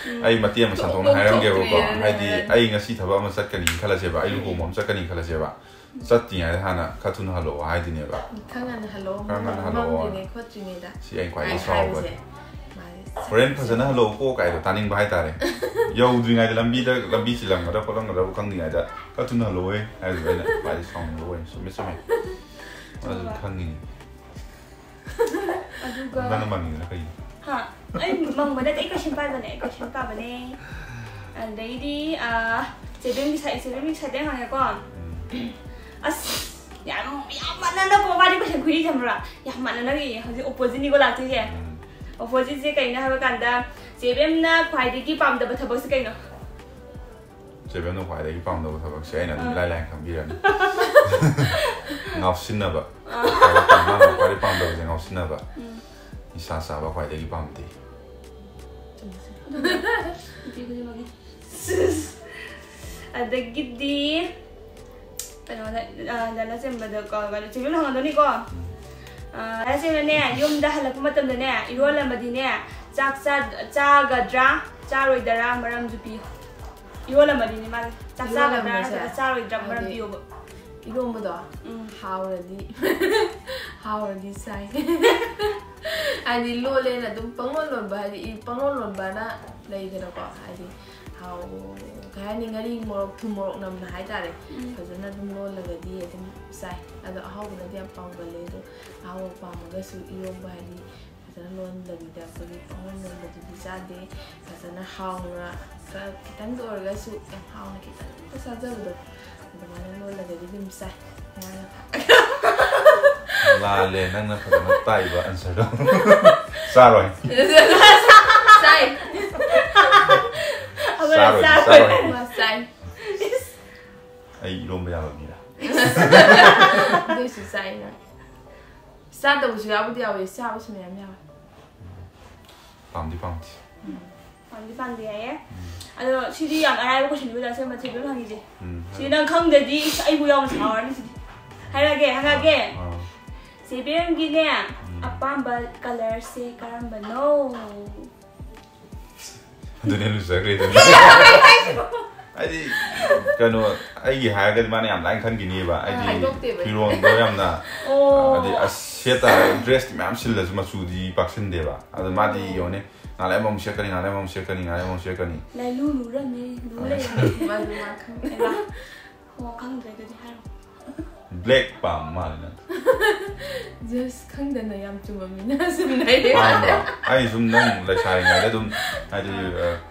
ꯑꯩ ꯃꯇꯦꯛ ꯑꯃ ꯁꯟꯗꯣꯛꯅ ꯊꯣꯛꯄꯣꯛ ꯍꯥꯏꯔꯝꯒꯦꯕꯀꯣ꯫ ꯊꯣꯛꯇ꯭ꯔꯤꯌꯦꯅ ꯍꯥꯏꯗꯤ ꯍꯥꯏꯔꯛꯑꯅꯤ꯫ ꯑꯩ ꯉꯁꯤ ꯊꯕꯛ ꯑꯃ ꯆꯠꯀꯅꯤ ꯈꯜꯂꯁꯦꯕ, ꯑꯩ ꯂꯨꯍꯣꯡꯕ ꯑꯃ ꯆꯠꯀꯅꯤ ꯈꯜꯂꯁꯦꯕ꯫ ꯆꯠꯇ꯭ꯔꯤꯉꯩꯗ ꯍꯥꯟꯅ "ꯈꯔ ꯊꯨꯅ ꯍꯜꯂꯛꯑꯣ" ꯍꯥꯏꯗꯣꯏꯅꯦꯕ꯫ "ꯈꯔ ꯉꯟꯅ ꯍꯜꯂꯣ, "ꯈꯔ ꯉꯟꯅ ꯍꯜꯂꯛꯑꯣ" ꯃꯝꯗ꯭ꯔꯤꯉꯩ ꯈꯣꯠꯇ꯭ꯔꯤꯉꯩꯗ" ꯁꯤ ꯑꯩ ꯈ꯭ꯋꯥꯏꯗꯒꯤ ꯍꯥꯏ- ꯁꯥꯎꯕ꯫ ꯍꯥꯏꯕꯁꯦ꯫ ꯃꯥꯁꯦ "ꯍꯣꯔꯦꯟ ꯐꯖꯅ ꯍꯜꯂꯛꯎꯀꯣ" ꯀꯥꯏꯗꯣ ꯇꯥꯅꯤꯡꯕ ꯍꯥꯏꯇꯥꯔꯦ꯫ ꯌꯧꯗ꯭ꯔꯤꯉꯩꯗ ꯂꯝꯕꯤꯗ, ꯂꯝꯕꯤ ꯆꯤꯜꯂꯝꯒꯗ꯭ꯔꯥ ꯈꯣꯠꯂꯝꯒꯗ꯭ꯔꯥꯕꯨ ꯈꯪꯗ꯭ꯔꯤꯉꯩꯗ "ꯈꯔ ꯊꯨꯅ ꯍꯜꯂꯛꯑꯣ" ꯍꯥꯏꯕꯗꯣ ꯑꯩꯅ ꯈ꯭ꯋꯥꯏꯗꯒꯤ ꯁꯥꯎꯅꯤꯡꯕ ꯑꯣꯏ꯫ ꯆꯨꯝꯃꯦ, ꯆꯨꯝꯃꯦ꯫ ꯑꯗꯨ ꯈꯪꯉꯤꯅꯤ꯫ ꯑꯗꯨꯒ ꯅꯪꯅ ꯃꯪꯉꯤꯗꯨꯅ ꯀꯩꯅꯣ? ꯍꯥ? ꯑꯩ ꯃꯪꯕ ꯅꯠꯇꯦ, ꯑꯩ question ꯄꯥꯏꯕꯅꯦ, ꯑꯩ question ꯄꯥꯕꯅꯦ꯫ ꯑꯗꯩꯗꯤ, ꯑ, ꯆꯦꯕꯦꯝꯒꯤ side, ꯆꯦꯕꯦꯝꯒꯤ side ꯇꯩ ꯍꯪꯉꯦꯀꯣ꯫ ꯑꯁ, ꯌꯥꯝ, ꯌꯥꯝ ꯃꯥꯟꯅꯅꯀꯣ, ꯃꯥꯗꯤ question ꯈꯨꯍꯪ ꯊꯝꯕ꯭ꯔꯥ? ꯌꯥꯝ ꯃꯥꯟꯅꯅ ꯌꯦꯡꯉꯦ꯫ ꯍꯧꯖꯤꯛ oppositeꯅꯤꯀꯣ ꯂꯥꯛꯇꯣꯏꯁꯦ꯫ ꯎꯝ꯫ Oppositeꯁꯦ ꯀꯩꯅꯣ ꯍꯥꯏꯕ ꯀꯥꯟꯗ, ꯆꯦꯕꯦꯝꯅ ꯈ꯭ꯋꯥꯏꯗꯒꯤ ꯄꯥꯝꯗꯕ ꯊꯕꯛꯁꯦ ꯀꯩꯅꯣ? ꯆꯦꯕꯦꯝꯅ ꯈ꯭ꯋꯥꯏꯗꯒꯤ ꯄꯥꯝꯗꯕ ꯊꯕꯛꯁꯦ ꯑꯩꯅ ꯑꯗꯨꯝ ꯑꯥ꯫ ꯏꯂꯥꯏ ꯂꯥꯏꯅ ꯈꯪꯕꯤꯔꯅꯤ꯫ ꯉꯥꯎꯁꯤꯟꯅꯕ꯫ ꯑꯥ꯫ ꯃꯥꯅ ꯈ꯭ꯋꯥꯏꯗꯒꯤ ꯄꯥꯝꯗꯕꯁꯦ ꯉꯥꯎꯁꯤꯟꯅꯕ꯫ ꯎꯝ꯫ ꯅꯤꯁꯥ ꯆꯥꯕ ꯈ꯭ꯋꯥꯏꯗꯒꯤ ꯄꯥꯝꯗꯦ꯫ ꯅꯨꯄꯤ ꯈꯨꯗꯤꯡꯃꯛꯀꯤ꯫ ꯑꯗꯒꯤꯗꯤ ꯀꯩꯅꯣꯗ ꯗꯥ ꯂꯟꯆꯦꯟꯕꯗꯀꯣ ꯀꯩꯅꯣ ꯆꯦꯕꯦꯝ ꯍꯪꯒꯗꯣꯏꯅꯤꯀꯣ꯫ ꯗꯥ ꯂꯟꯆꯦꯟꯕꯅꯦ, ꯌꯨꯝꯗ ꯍꯜꯂꯛꯄ ꯃꯇꯝꯗꯅꯦ, ꯏꯔꯣꯜꯂꯝꯃꯗꯤꯅꯦ, ꯆꯥꯛ ꯆꯥꯒꯗ꯭ꯔꯥ ꯆꯥꯔꯣꯏꯗꯔꯥ ꯃꯔꯝꯁꯨ ꯄꯤꯌꯨ꯫ ꯏꯔꯣꯜꯂꯝꯃꯗꯤꯅꯦ ꯃꯥꯁꯦ ꯆꯥꯛ ꯆꯥꯒꯗ꯭ꯔꯥ ꯅꯠꯇ꯭ꯔꯒ ꯆꯥꯔꯣꯏꯗ꯭ꯔꯥ ꯃꯔꯝ ꯄꯤꯌꯣꯕ꯫ ꯏꯔꯣꯝꯕꯗꯣ ꯍꯥꯎꯔꯗꯤ ꯍꯥꯎꯔꯗꯤ ꯆꯥꯏ꯫ ꯍꯥꯏꯗꯤ ꯂꯣꯜꯂꯦꯅ ꯑꯗꯨꯝ ꯄꯪꯂꯣꯟ ꯂꯣꯟꯕ, ꯍꯥꯏꯗꯤ ꯄꯪꯂꯣꯟ ꯂꯣꯟꯕꯅ ꯂꯩꯗꯅꯀꯣ꯫ ꯍꯥꯏꯗꯤ ꯍꯥꯎ ꯀꯩ ꯍꯥꯏꯅꯤ, ꯉꯥꯔꯤ ꯃꯣꯔꯣꯛ, ꯊꯨꯝ ꯃꯣꯔꯣꯛ ꯅꯝꯅ ꯍꯥꯏꯇꯥꯔꯦ꯫ ꯐꯖꯅ ꯑꯗꯨꯝ ꯂꯣꯜꯂꯒꯗꯤ ꯑꯗꯨꯝ ꯆꯥꯏ꯫ ꯑꯗꯣ ꯑꯍꯥꯎꯕꯅꯗꯤ ꯌꯥꯝ ꯄꯥꯝꯒꯜꯂꯦ꯫ ꯑꯗꯣ ꯑꯍꯥꯎꯕ ꯄꯥꯝꯃꯒꯁꯨ ꯏꯔꯣꯝꯕ ꯍꯥꯏꯗꯤ ꯐꯖꯅ ꯂꯣꯟꯗꯕꯤꯗ ꯑꯩꯈꯣꯏꯒꯤ ꯄꯪꯂꯣꯟ ꯂꯣꯟꯕꯗꯨꯗꯤ ꯆꯥꯗꯦ꯫ ꯐꯖꯅ ꯍꯥꯎꯅ ꯈꯔ ꯈꯤꯇꯪꯗ ꯑꯣꯏꯔꯒꯁꯨ ꯌꯥꯝ ꯍꯥꯎꯅ ꯈꯤꯇꯪꯗ ꯆꯥꯖꯕꯗꯣ ꯑꯗꯨꯃꯥꯏꯅ ꯂꯣꯜꯂꯒꯗꯤ ꯑꯗꯨꯝ ꯆꯥꯏ꯫ ꯉꯥꯒ ꯊꯥꯛꯑꯒ꯫ ꯂꯥꯜꯂꯦ, ꯅꯪꯅ ꯐꯖꯅ ꯇꯥꯛꯏꯕ ꯑꯟꯁꯔꯗꯣ꯫ ꯆꯥꯔꯣꯏ꯫ ꯆꯥꯏ꯫ ꯆꯥꯔꯣꯏ, ꯆꯥꯔꯣꯏ꯫ ꯑꯃ ꯆꯥꯏ꯫ ꯑꯩ ꯏꯔꯣꯝꯕ ꯌꯥꯕ ꯃꯤꯔꯥ? ꯑꯗꯨꯏꯁꯨ ꯆꯥꯏ ꯅꯪ꯫ ꯆꯥꯗꯕꯁꯨ ꯌꯥꯎꯕꯨꯗꯤ ꯌꯥꯎꯋꯦ, ꯆꯥꯕꯁꯨ ꯃꯌꯥꯝ ꯌꯥꯎꯋꯦ꯫ ꯄꯥꯝꯗꯤ ꯄꯥꯝꯗꯦ꯫ ꯄꯥꯝꯗꯤ ꯄꯥꯝꯗꯦ ꯍꯥꯏꯌꯦ꯫ ꯑꯗꯣ ꯁꯤꯗꯤ ꯌꯥꯝ ꯑꯔꯥꯏꯕ question ꯅꯤꯀꯣ, ꯗꯥ ꯁꯦꯝꯕ ꯆꯦꯕꯦꯝ ꯍꯪꯉꯤꯁꯦ꯫ ꯎꯝ, ꯁꯤ ꯅꯪ ꯈꯪꯗ꯭ꯔꯗꯤ ꯏꯁ, ꯑꯩꯕꯨ ꯌꯥꯎꯅ ꯁꯥꯎꯔꯅꯤ ꯁꯤꯗꯤ꯫ ꯍꯥꯏꯔꯛꯑꯒꯦ, ꯍꯪꯉꯛꯑꯒꯦ꯫ ꯑꯥ, ꯆꯦꯕꯦꯝꯒꯤꯅꯦ ꯑꯄꯥꯝꯕ colorꯁꯦ ꯀꯔꯝꯕꯅꯣ? ꯑꯗꯨꯅꯦ ꯂꯨꯖꯈ꯭ꯔꯦ꯫ ꯍꯥꯏꯗꯤ ꯀꯩꯅꯣ, ꯑꯩꯒꯤ ꯍꯥꯏꯔꯒꯗꯤ ꯃꯥꯅ ꯌꯥꯝ ꯂꯥꯏꯅ ꯈꯟꯈꯤꯅꯦꯕ꯫ ꯍꯥꯏꯗꯤ ꯍꯥꯏꯗꯣꯛꯇꯦꯕ꯫ ꯐꯤꯔꯣꯟꯗꯣ ꯌꯥꯝꯅ ꯑꯣ꯫ ꯍꯥꯏꯗꯤ ꯑꯁ ꯁꯦꯠ ꯇꯥꯔꯦ, dressꯇꯤ ꯃꯌꯥꯝ ꯁꯤꯜꯂꯁꯨ ꯃꯆꯨꯗꯤ ꯄꯥꯛꯁꯤꯟꯗꯦꯕ꯫ ꯑꯗꯣ ꯃꯥꯗꯤ ꯌꯦꯡꯉꯣꯅꯦ, ꯉꯥꯏꯍꯥꯛ ꯑꯃꯃꯨꯛ ꯁꯦꯠꯀꯅꯤ, ꯉꯥꯏꯍꯥꯛ ꯑꯃꯃꯨꯛ ꯁꯦꯠꯀꯅꯤ, ꯉꯥꯏꯍꯥꯛ ꯑꯃꯃꯨꯛ ꯁꯦꯠꯀꯅꯤ꯫ ꯂꯥꯏꯂꯨ ꯂꯨꯔꯝꯃꯦ, ꯂꯨ ꯂꯩꯔꯝꯃꯦ꯫ ꯃꯥꯗꯤ ꯃꯥ ꯈꯪꯗꯦ꯫ ꯍꯩꯃꯥ꯫ ꯑꯣ, ꯈꯪꯗ꯭ꯔꯦ ꯑꯗꯨꯗꯤ ꯍꯥꯏꯔꯣ꯫ Black ꯄꯥꯝꯕ ꯃꯥꯜꯂꯦ ꯅꯪ꯫ Just ꯈꯪꯗꯅ ꯌꯥꯝ ꯆꯨꯝꯕ ꯃꯤꯅ ꯆꯨꯝꯅꯩꯌꯦ꯫ ꯄꯥꯝꯕ꯭ꯔꯣ? ꯑꯩ ꯁꯨꯝ ꯅꯪ ꯂꯩꯁꯥꯔꯤꯉꯩꯗ ꯑꯗꯨꯝ ꯍꯥꯏꯗꯤ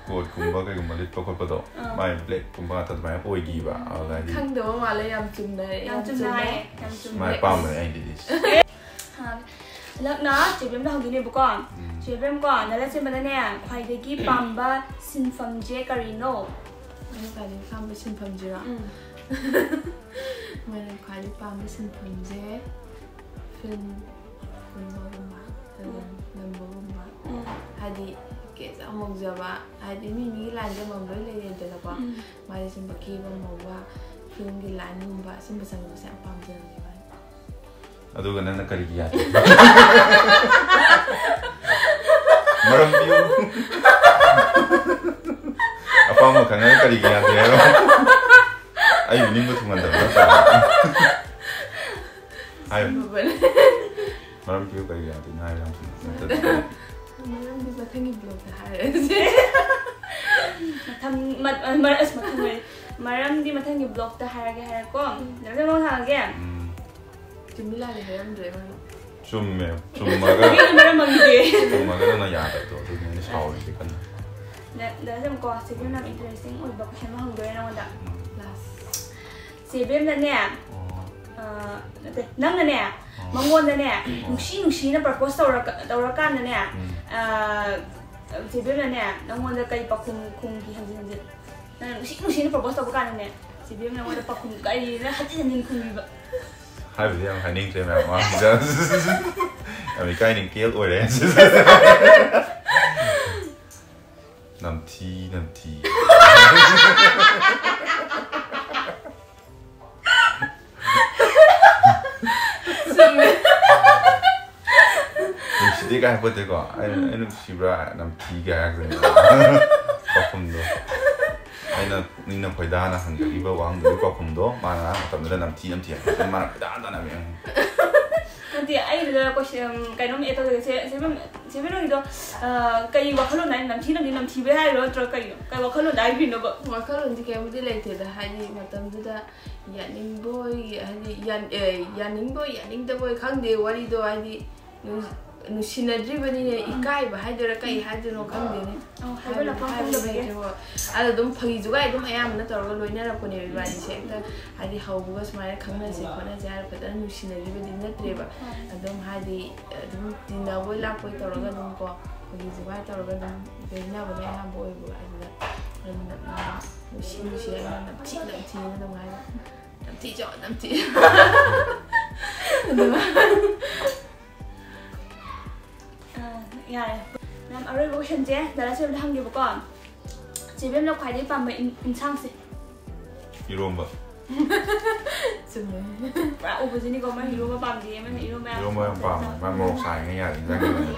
coatꯀꯨꯝꯕ ꯀꯩꯒꯨꯝꯕ ꯂꯤꯠꯄ ꯈꯣꯠꯄꯗꯣ ꯃꯥꯏ blackꯀꯨꯝꯕ ꯉꯥꯛꯇ ꯑꯗꯨꯃꯥꯏꯅ ꯑꯣꯏꯈꯤꯕ꯫ ꯑꯗꯨꯗ ꯍꯥꯏꯗꯤ ꯈꯪꯗꯕ ꯃꯥꯜꯂꯦ, ꯌꯥꯝ ꯆꯨꯝꯅ ꯌꯥꯝ ꯆꯨꯝꯅ ꯍꯥꯏꯌꯦ, ꯌꯥꯝ ꯆꯨꯝꯅ꯫ ꯃꯥꯏ ꯄꯥꯝꯕꯅꯦ ꯑꯩꯗꯤ꯫ ꯍꯟꯗꯛꯅ ꯆꯦꯕꯦꯝꯗ ꯍꯪꯗꯣꯏꯅꯦꯕꯀꯣ꯫ ꯆꯦꯕꯦꯝꯀꯣ, ꯗꯥ ꯂꯟꯆꯦꯟꯕꯗꯅꯦ ꯈ꯭ꯋꯥꯏꯗꯒꯤ ꯄꯥꯝꯕ ꯁꯤꯟꯐꯝꯁꯦ ꯀꯔꯤꯅꯣ? ꯑꯩꯅ ꯈ꯭ꯋꯥꯏꯗꯒꯤ ꯄꯥꯝꯕ ꯁꯤꯟꯐꯝꯁꯤꯔꯣ? ꯎꯝ꯫ ꯃꯣꯏꯅ ꯈ꯭ꯋꯥꯏꯗꯒꯤ ꯄꯥꯝꯕ ꯁꯤꯟꯐꯝꯁꯦ filmꯒꯨꯝꯕꯒꯨꯝꯕ, ꯑꯗꯨꯒ ꯅꯝꯕꯒꯨꯝꯕ, ꯍꯥꯏꯗꯤ ꯀꯦꯁ ꯌꯥꯝ ꯍꯧꯖꯕ, ꯍꯥꯏꯗꯤ ꯃꯤ ꯃꯤꯒꯤ ꯂꯥꯏꯟꯗ ꯑꯃꯃꯝ ꯂꯣꯏ ꯂꯩꯅꯩꯗꯅꯀꯣ꯫ ꯃꯥꯗꯤ ꯁꯨꯝꯕ ꯀꯦꯕ ꯍꯧꯕ, ꯐꯤꯂꯝꯒꯤ ꯂꯥꯏꯟꯒꯨꯝꯕ ꯁꯨꯝꯕ ꯆꯪꯕꯁꯦ ꯌꯥꯝ ꯄꯥꯝꯖꯕꯅꯦ ꯃꯥꯗꯤ꯫ ꯑꯗꯨꯒ ꯅꯪꯅ ꯀꯔꯤꯒꯤ ꯌꯥꯗꯦ? ꯃꯔꯝ ꯄꯤꯌꯨ꯫ ꯑꯄꯥꯝꯕ ꯈꯪꯉꯒ ꯀꯔꯤꯒꯤ ꯌꯥꯗꯦ ꯍꯥꯏꯔꯣ? ꯑꯩꯕꯨ ꯅꯤꯡꯕ ꯊꯨꯡꯍꯟꯗꯕ ꯅꯠꯇ꯭ꯔꯣ? ꯍꯥꯏꯌꯨ꯫ ꯃꯔꯝ ꯄꯤꯌꯨ, ꯀꯔꯤ ꯌꯥꯗꯣꯏꯅꯣ ꯍꯥꯏꯕ ꯌꯥꯝ ꯊꯨꯅ ꯅꯠꯇ꯭ꯔꯗꯤ꯫ ꯃꯔꯝꯗꯤ ꯃꯊꯪꯒꯤ ꯕ꯭ꯂꯣꯛꯇ ꯍꯥꯏꯔꯁꯦ꯫ ꯃꯊꯪ ꯃ- ꯃ- ꯑꯁ, ꯃꯊꯪ ꯑꯣꯏꯔꯦ꯫ ꯃꯔꯝꯗꯤ ꯃꯊꯪꯒꯤ ꯕ꯭ꯂꯣꯛꯇ ꯍꯥꯏꯔꯒꯦ ꯍꯥꯏꯔꯦꯀꯣ꯫ ꯗꯥ ꯁꯦꯝꯕ ꯍꯪꯉꯒꯦ꯫ ꯎꯝ꯫ ꯆꯨꯝꯃꯤ ꯂꯥꯜꯂꯤ ꯍꯥꯏꯔꯝꯗ꯭ꯔꯦ ꯃꯥꯅ꯫ ꯆꯨꯝꯃꯦ꯫ ꯆꯨꯝꯃꯒ ꯃꯤꯅ ꯃꯔꯝ ꯍꯪꯗꯦ꯫ ꯆꯨꯝꯃꯒ ꯅꯪꯅ ꯌꯥꯗꯕꯗꯣ ꯑꯗꯨꯒꯤꯅꯦ ꯑꯩꯅ ꯁꯥꯎꯔꯤꯁꯦ ꯀꯟꯅ꯫ ꯗꯥ- ꯗꯥ ꯁꯦꯝꯕꯀꯣ, ꯁꯤꯒꯨꯝꯕ ꯌꯥꯝ ꯏꯟꯇꯔꯦꯁꯇꯤꯡ ꯑꯣꯏꯕ ꯀꯣꯏꯁꯟ ꯑꯃ ꯍꯪꯗꯣꯏꯅꯦ ꯅꯉꯣꯟꯗ꯫ ꯎꯝ꯫ ꯂꯥꯁ꯫ ꯆꯦ ꯕꯦꯝꯅꯅꯦ, ꯑꯣ꯫ ꯑ, ꯅꯠꯇꯦ, ꯅꯪꯅꯅꯦ, ꯑꯣ꯫ ꯃꯉꯣꯟꯗꯅꯦ, ꯑꯣ꯫ ꯅꯨꯡꯁꯤ ꯅꯨꯡꯁꯤꯅ ꯄ꯭ꯔꯄꯣꯁ ꯇꯧꯔ- ꯇꯧꯔꯀꯥꯟꯗꯅꯦ, ꯎꯝ꯫ ꯑ, ꯆꯦ ꯕꯦꯝꯅꯅꯦ, ꯅꯪꯉꯣꯟꯗ ꯀꯩ ꯄꯥꯎꯈꯨꯝ ꯈꯨꯝꯈꯤ ꯍꯟꯖꯤꯟ ꯍꯟꯖꯤꯟ? ꯅꯪꯅ ꯅꯨꯡꯁꯤ ꯅꯨꯡꯁꯤꯅ ꯄ꯭ꯔꯄꯣꯁ ꯇꯧꯕ ꯀꯥꯟꯗꯅꯦ, ꯆꯦ ꯕꯦꯝꯅ ꯅꯪꯉꯣꯟꯗ ꯄꯥꯎꯈꯨꯝ ꯀꯔꯤꯅ ꯍꯟꯖꯤꯟ ꯍꯟꯖꯤꯟ ꯈꯨꯝꯕꯤꯕ? ꯍꯥꯏꯕꯗꯤ ꯌꯥꯝ ꯍꯥꯏꯅꯤꯡꯗ꯭ꯔꯦ ꯃꯌꯥꯝ ꯃꯃꯥꯡꯁꯤꯗ꯫ ꯌꯥꯝ ꯏꯀꯥꯏꯅꯤꯡ ꯀꯦꯜ ꯑꯣꯏꯔꯦ꯫ ꯅꯝꯊꯤ, ꯅꯝꯊꯤ꯫ ꯆꯨꯝꯃꯦ꯫ ꯅꯨꯡꯁꯤꯗꯦ ꯀꯥꯏ ꯍꯥꯏꯄꯣꯠꯇꯦꯀꯣ꯫ ꯑꯩꯅ, ꯎꯝ꯫ "ꯑꯩ ꯅꯨꯡꯁꯤꯕ꯭ꯔꯥ?" ꯅꯝꯊꯤ ꯀꯥꯏ ꯍꯥꯏꯔꯛꯇꯣꯏꯅꯦ꯫ ꯄꯥꯎꯈꯨꯝꯗꯣ꯫ ꯑꯩꯅ ꯄꯨꯛꯅꯤꯡꯅ ꯈꯣꯏꯗꯥꯅ ꯍꯪꯖꯈꯤꯕ ꯋꯥꯍꯪꯗꯨꯒꯤ ꯄꯥꯎꯈꯨꯝꯗꯣ ꯃꯥꯅ ꯑꯉꯥꯡ ꯃꯇꯝꯗꯨꯗ ꯅꯝꯊꯤ, ꯅꯝꯊꯤ ꯍꯥꯏꯔꯛꯄꯗꯨꯗ ꯃꯥꯅ ꯈꯣꯏꯗꯥ ꯇꯥꯅ ꯍꯪꯉꯛꯑꯦ꯫ ꯅꯠꯇꯦ, ꯑꯩꯗꯨꯗ ꯀꯣꯏꯁꯟ, ꯀꯩꯅꯣꯝ ꯑꯦꯗ ꯇꯧꯖꯒꯦ꯫ ꯁꯦ, ꯁꯦ ꯕꯦꯝ-, ꯁꯦ ꯕꯦꯝꯅꯒꯤꯗꯣ, ꯑ, ꯀꯩ ꯋꯥꯈꯜꯂꯣꯟꯗ ꯍꯥꯏꯅ ꯅꯝꯊꯤ, ꯅꯝꯊꯤ, ꯅꯝꯊꯤꯕꯩ ꯍꯥꯏꯔꯣ ꯅꯠꯇ꯭ꯔꯒ ꯀꯩꯅꯣ? ꯀꯩ ꯋꯥꯈꯜꯂꯣꯟꯗ ꯍꯥꯏꯕꯤꯅꯣꯕ? ꯋꯥꯈꯜꯂꯣꯟꯗꯤ ꯀꯩꯝꯕꯨꯗꯤ ꯂꯩꯇꯦꯗ, ꯍꯥꯏꯗꯤ ꯃꯇꯝꯗꯨꯗ ꯌꯥꯅꯤꯡꯕꯣꯏ, ꯍꯥꯏꯗꯤ ꯌꯥꯟ-, ꯑꯦ, ꯌꯥꯅꯤꯡꯕꯣꯏ ꯌꯥꯅꯤꯡꯗꯕꯣꯏ ꯈꯪꯗꯦ ꯋꯥꯔꯤꯗꯣ, ꯍꯥꯏꯗꯤ ꯅꯨꯡ-, ꯅꯨꯡꯁꯤꯅꯗ꯭ꯔꯤꯕꯅꯤꯅ ꯏꯀꯥꯏꯕ ꯍꯥꯏꯗꯣꯏꯔꯥ ꯀꯩ ꯍꯥꯏꯗꯣꯏꯅꯣ ꯈꯪꯗꯦꯅꯦ꯫ ꯑꯧ, ꯍꯥꯏꯕ ꯍꯥꯏꯕ-, ꯂꯥꯛꯐꯝ ꯍꯥꯏꯕ ꯈꯪꯗꯕꯒꯤ꯫ ꯂꯩꯇ꯭ꯔꯦ, ꯍꯣꯏ꯫ ꯑꯗꯣ ꯑꯗꯨꯝ ꯐꯥꯒꯤ ꯖꯨꯒꯥꯏ ꯑꯗꯨꯝ ꯑꯌꯥꯝꯕꯅ ꯇꯧꯔꯒ ꯂꯣꯏꯅꯔꯛꯄꯅꯦꯕ ꯏꯕꯥꯅꯤꯁꯦ꯫ ꯍꯦꯛꯇ ꯍꯥꯏꯗꯤ ꯍꯧꯕꯒ ꯁꯨꯃꯥꯏꯅ ꯈꯪꯅꯁꯦ ꯈꯣꯠꯅꯁꯦ ꯍꯥꯏꯔ ꯐꯖꯅ ꯅꯨꯡꯁꯤꯅꯈꯤꯕꯗꯤ ꯅꯠꯇ꯭ꯔꯦꯕ꯫ ꯍꯣꯏ꯫ ꯑꯗꯨꯝ ꯍꯥꯏꯗꯤ ꯑꯗꯨꯝ ꯇꯤꯟꯅꯕꯣꯏ ꯂꯥꯛꯄꯣꯏ ꯇꯧꯔꯒ ꯑꯗꯨꯝ ꯀꯣ, ꯐꯥꯒꯤ ꯖꯨꯒꯥꯏ ꯇꯧꯔꯒ ꯑꯗꯨꯝ ꯂꯣꯏꯅꯕꯅ ꯑꯌꯥꯝꯕ ꯑꯣꯏꯕ ꯑꯗꯨꯗ ꯑꯗꯨꯝ ꯅꯨꯡꯁꯤ ꯅꯨꯡꯁꯤ ꯍꯥꯏꯅ ꯅꯝꯊꯤ ꯅꯝꯊꯤꯅ ꯑꯗꯨꯝ ꯍꯥꯏꯕ꯫ ꯅꯝꯊꯤꯖꯣ, ꯅꯝꯊꯤ꯫ ꯑꯗꯨꯃꯥꯏꯅ꯫ ꯑ, ꯌꯥꯔꯦ꯫ ꯃꯦꯝ, ꯑꯔꯣꯏꯕ ꯀꯣꯏꯁꯟꯁꯦ ꯗꯥ ꯔꯥꯁꯦꯜꯗ ꯍꯪꯒꯦꯕꯀꯣ꯫ ꯆꯦ ꯕꯦꯝꯅ ꯈ꯭ꯋꯥꯏꯗꯒꯤ ꯄꯥꯝꯕ ꯏꯟ- ꯏꯟꯁꯥꯡꯁꯦ? ꯏꯔꯣꯝꯕ꯫ ꯆꯨꯝꯃꯦ꯫ ꯄꯨꯔꯥ oppositeꯅꯤꯀꯣ, ꯑꯃꯅ ꯏꯔꯣꯝꯕ ꯄꯥꯝꯗꯦ, ꯑꯃꯅ ꯏꯔꯣꯝꯕ ꯌꯥꯝ ꯏꯔꯣꯝꯕ ꯌꯥꯝ ꯄꯥꯝꯃꯦ꯫ ꯆꯥꯕ꯫ ꯃꯥ ꯃꯣꯔꯣꯛ ꯁꯥꯔꯤꯉꯩ ꯌꯥꯔꯦ, ꯏꯟꯖꯥꯡꯒꯤ ꯑꯣꯏꯅꯗꯤ꯫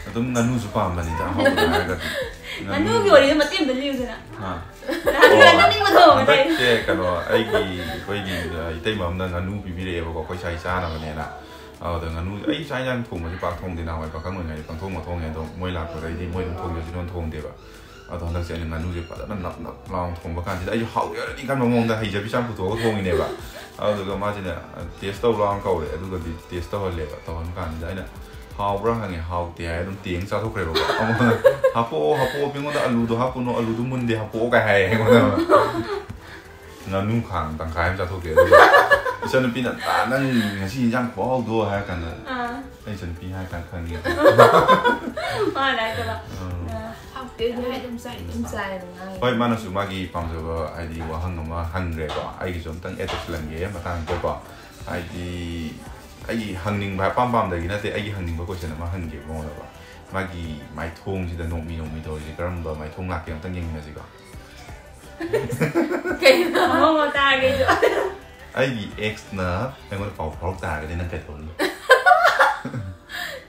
ꯑꯗꯨꯝ ꯉꯥꯅꯨꯁꯨ ꯄꯥꯝꯕꯅꯤꯗ, ꯑꯍꯥꯎꯕꯗ ꯍꯥꯏꯔꯒꯗꯤ꯫ ꯉꯥꯅꯨꯒꯤ ꯋꯥꯔꯤꯗꯣ ꯃꯇꯦꯛ ꯑꯃꯇ ꯂꯤꯌꯨꯗꯅ꯫ ꯍꯥ? ꯉꯥꯅꯨ ꯌꯥꯝ ꯅꯣꯛꯅꯤꯡꯕꯗꯣ ꯉꯁꯥꯏ꯫ ꯍꯟꯗꯛꯁꯦ ꯀꯩꯅꯣ, ꯑꯩꯒꯤ, ꯑꯩꯈꯣꯏꯒꯤ ꯏꯇꯩꯃ ꯑꯃꯅ ꯉꯥꯅꯨ ꯄꯤꯕꯤꯔꯛꯑꯦꯕꯀꯣ, ꯑꯩꯈꯣꯏ ꯁꯥꯏ ꯆꯥꯅꯕꯅꯦꯅ꯫ ꯑꯗꯨꯗ ꯉꯥꯅꯨ, ꯑꯩ ꯆꯥꯛ ꯏꯟꯖꯥꯡ ꯊꯣꯡꯕꯁꯦ ꯄꯥꯛ ꯊꯣꯡꯗꯦ, ꯅꯍꯥꯟꯋꯥꯏ ꯄꯥꯈꯪ ꯑꯣꯏꯔꯤꯉꯩꯗ ꯄꯪꯊꯣꯡ ꯃꯊꯣꯡꯉꯦ꯫ ꯑꯗꯣ ꯃꯣꯏ ꯂꯥꯛꯄꯗꯩꯗꯤ ꯃꯣꯏ ꯑꯗꯨꯝ ꯊꯣꯡꯖꯁꯅꯨꯅ ꯊꯣꯡꯗꯦꯕ꯫ ꯑꯗꯣ ꯍꯟꯗꯛꯁꯦ ꯑꯩꯅ ꯉꯥꯅꯨꯁꯦ ꯐꯖꯅ ꯅꯞ ꯅꯞ ꯂꯥꯎꯅ ꯊꯣꯡꯕ ꯀꯥꯟꯁꯤꯗ, ꯑꯩꯁꯨ ꯍꯥꯎꯖꯔꯅꯤ ꯈꯟꯕ ꯃꯑꯣꯡꯗ ꯍꯩꯖꯕꯤ ꯆꯥꯡ ꯄꯨꯊꯣꯛꯑꯒ ꯊꯣꯡꯉꯤꯅꯦꯕ꯫ ꯑꯗꯨꯗꯨꯒ ꯃꯥꯁꯤꯅ, "ꯇꯦꯁ ꯇꯧ ꯂꯥꯎꯅ" ꯀꯧꯔꯦ꯫ ꯑꯗꯨꯒꯗꯤ ꯇꯦꯁ ꯇꯧꯍꯜꯂꯦꯕ꯫ ꯇꯧꯍꯟ ꯀꯥꯟꯁꯤꯗ ꯑꯩꯅ, "ꯍꯥꯎꯕ꯭ꯔꯥ?" ꯍꯪꯉꯦ꯫ "ꯍꯥꯎꯇꯦ" ꯍꯥꯏ꯫ ꯑꯗꯨꯝ ꯇꯦꯡ ꯆꯥꯊꯣꯛꯈ꯭ꯔꯦꯕꯀꯣ꯫ ꯑꯃꯨꯛ, "ꯍꯥꯄꯛꯑꯣ, ꯍꯥꯄꯛꯑꯣ, ꯃꯤꯉꯣꯟꯗ ꯑꯂꯨꯗꯣ ꯍꯥꯞꯄꯨꯅꯣ, ꯑꯂꯨꯗꯣ ꯃꯨꯟꯗꯦ, ꯍꯥꯄꯛꯑꯣ" ꯀꯥꯏ ꯍꯥꯏꯌꯦ ꯑꯩꯉꯣꯟꯗ꯫ ꯉꯥꯅꯨ ꯈꯥꯡ ꯇꯪꯈꯥꯏ ꯑꯃ ꯆꯥꯊꯣꯛꯈ꯭ꯔꯦ꯫ ꯑꯗꯨꯒ ꯏꯆꯟꯅꯨꯄꯤꯅ, "ꯇꯥ, ꯅꯪ ꯉꯁꯤ ꯏꯟꯖꯥꯡ ꯈꯨꯍꯥꯎꯗꯣ" ꯍꯥꯏꯔ ꯀꯥꯟꯗ, ꯑꯥ꯫ ꯑꯩ ꯏꯆꯟꯅꯨꯄꯤ ꯍꯥꯏꯔ ꯀꯥꯟꯗ ꯈꯪꯉꯦ꯫ ꯃꯥꯅ ꯍꯥꯏꯗꯕ꯫ ꯎꯝ꯫ ꯑꯥ꯫ ꯍꯥꯎꯇꯦ, ꯑꯗꯨ ꯍꯥꯏ ꯑꯗꯨꯝ ꯆꯥꯏ, ꯑꯗꯨꯝ ꯆꯥꯏ ꯑꯗꯨꯝ ꯉꯥꯡꯉꯦ꯫ ꯍꯣꯏ, ꯃꯥꯅꯁꯨ ꯃꯥꯒꯤ ꯄꯥꯝꯖꯕ, ꯍꯥꯏꯗꯤ, ꯋꯥꯍꯪ ꯑꯃ ꯍꯪꯈ꯭ꯔꯦꯀꯣ꯫ ꯑꯩꯒꯤꯁꯨ ꯑꯝꯇꯪ add ꯇꯧꯁꯤꯜꯂꯝꯒꯦ ꯃꯇꯥꯡꯁꯤꯗꯀꯣ꯫ ꯍꯥꯏꯗꯤ, ꯑꯩꯒꯤ ꯍꯪꯅꯤꯡꯕ, ꯑꯄꯥꯝ ꯄꯥꯝꯗꯒꯤ ꯅꯠꯇꯦ, ꯑꯩꯒꯤ ꯍꯪꯅꯤꯡꯕ ꯀꯣꯏꯁꯟ ꯑꯃ ꯍꯪꯒꯦ ꯃꯉꯣꯟꯗꯀꯣ꯫ ꯃꯥꯒꯤ ꯃꯥꯏꯊꯣꯡꯁꯤꯗ ꯅꯣꯛꯃꯤ ꯅꯣꯛꯃꯤ ꯇꯧꯔꯤꯁꯦ ꯀꯔꯝꯕ ꯃꯥꯏꯊꯣꯡ ꯂꯥꯛꯀꯦ ꯑꯝꯇꯪ ꯌꯦꯡꯃꯤꯟꯅꯁꯤꯀꯣ꯫ ꯀꯩꯅꯣ? ꯑꯃꯃ ꯇꯥꯔꯒꯦ ꯑꯩꯁꯨ꯫ ꯑꯩꯒꯤ ꯑꯦꯛꯁꯅ ꯑꯩꯉꯣꯟꯗ ꯄꯥꯎ ꯐꯥꯎꯔꯛ ꯇꯥꯔꯒꯗꯤ ꯅꯪ ꯀꯩꯗꯧꯅꯤ?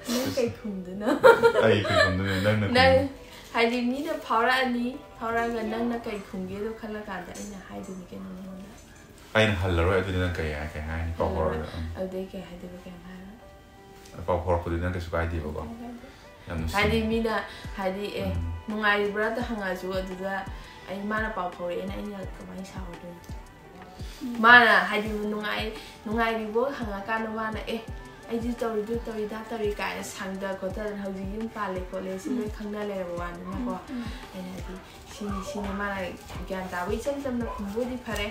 ꯅꯪ ꯀꯩ ꯈꯨꯝꯗꯣꯏꯅꯣ? ꯑꯩ ꯀꯩ ꯈꯨꯝꯗꯣꯏꯅꯣ? ꯅꯪꯅ ꯅꯪ ꯈꯨꯝ- ꯍꯥꯏꯗꯤ ꯃꯤꯅ ꯐꯥꯎꯔꯛꯑꯅꯤ, ꯐꯥꯎꯔꯛꯑꯒ ꯅꯪꯅ ꯀꯩ ꯈꯨꯝꯒꯦꯗꯣ ꯈꯜꯂ ꯀꯥꯟꯗ ꯑꯩꯅ ꯍꯥꯏꯗꯣꯏꯅꯤ ꯀꯩꯅꯣ ꯅꯉꯣꯟꯗ꯫ ꯑꯩꯅ ꯍꯜꯂꯔꯣꯏ, ꯑꯗꯨꯗꯤ ꯅꯪ ꯀꯩ ꯍꯥꯏ-, ꯀꯩ ꯍꯥꯏꯅꯤ? ꯄꯥꯎ ꯐꯥꯎꯔꯛꯑꯒ, ꯎꯝ꯫ ꯑꯗꯨꯗꯩ ꯀꯩ ꯍꯥꯏꯗꯣꯏꯕ? ꯀꯩꯝ ꯍꯥꯏꯔꯣꯏ꯫ ꯄꯥꯎ ꯐꯥꯎꯔꯛꯄꯗꯨꯗꯤ ꯅꯪ ꯀꯩꯁꯨ ꯀꯥꯏꯗꯦꯕꯀꯣ꯫ ꯌꯥꯝ ꯅꯨꯡꯁꯤ꯫ ꯍꯥꯏꯗꯤ ꯃꯤꯅ ꯍꯥꯏꯗꯤ ꯑꯦ ꯎꯝ꯫ ꯅꯨꯡꯉꯥꯏꯔꯤꯕ꯭ꯔꯥ ꯍꯪꯉꯁꯨ ꯑꯗꯨꯗ ꯑꯩ ꯃꯥꯅ ꯄꯥꯎ ꯐꯥꯎꯔꯛꯑꯦꯅ ꯑꯩꯅ ꯀꯃꯥꯏꯅ ꯁꯥꯎꯔꯗꯣꯏꯅꯣ? ꯃꯥꯅ ꯍꯥꯏꯗꯤ ꯅꯨꯡꯉꯥꯏ ꯅꯨꯡꯉꯥꯏꯔꯤꯕꯣ ꯍꯪꯉꯀꯥꯟꯗ ꯃꯥꯅ ꯑꯦ ꯑꯩꯗꯤ ꯇꯧꯔꯤꯗꯨ ꯇꯧꯔꯤ ꯗꯥ ꯇꯧꯔꯤ ꯀꯥꯏꯅ ꯁꯪꯗ ꯈꯣꯠꯇꯅ ꯍꯧꯖꯤꯛ ꯌꯨꯝ ꯄꯥꯜꯂꯦ ꯈꯣꯠꯂꯦ ꯁꯤ ꯂꯣꯏ ꯈꯪꯅ ꯂꯩꯔꯕ ꯋꯥꯅꯤꯅꯀꯣ꯫ ꯑꯩꯅ ꯍꯥꯏꯗꯤ ꯁꯤꯅꯤ ꯁꯤꯅꯤ ꯃꯥꯅ ꯒ꯭ꯌꯥꯟ ꯇꯥꯕ ꯏꯆꯝ ꯆꯝꯅ ꯈꯨꯝꯕꯨꯗꯤ ꯐꯔꯦ꯫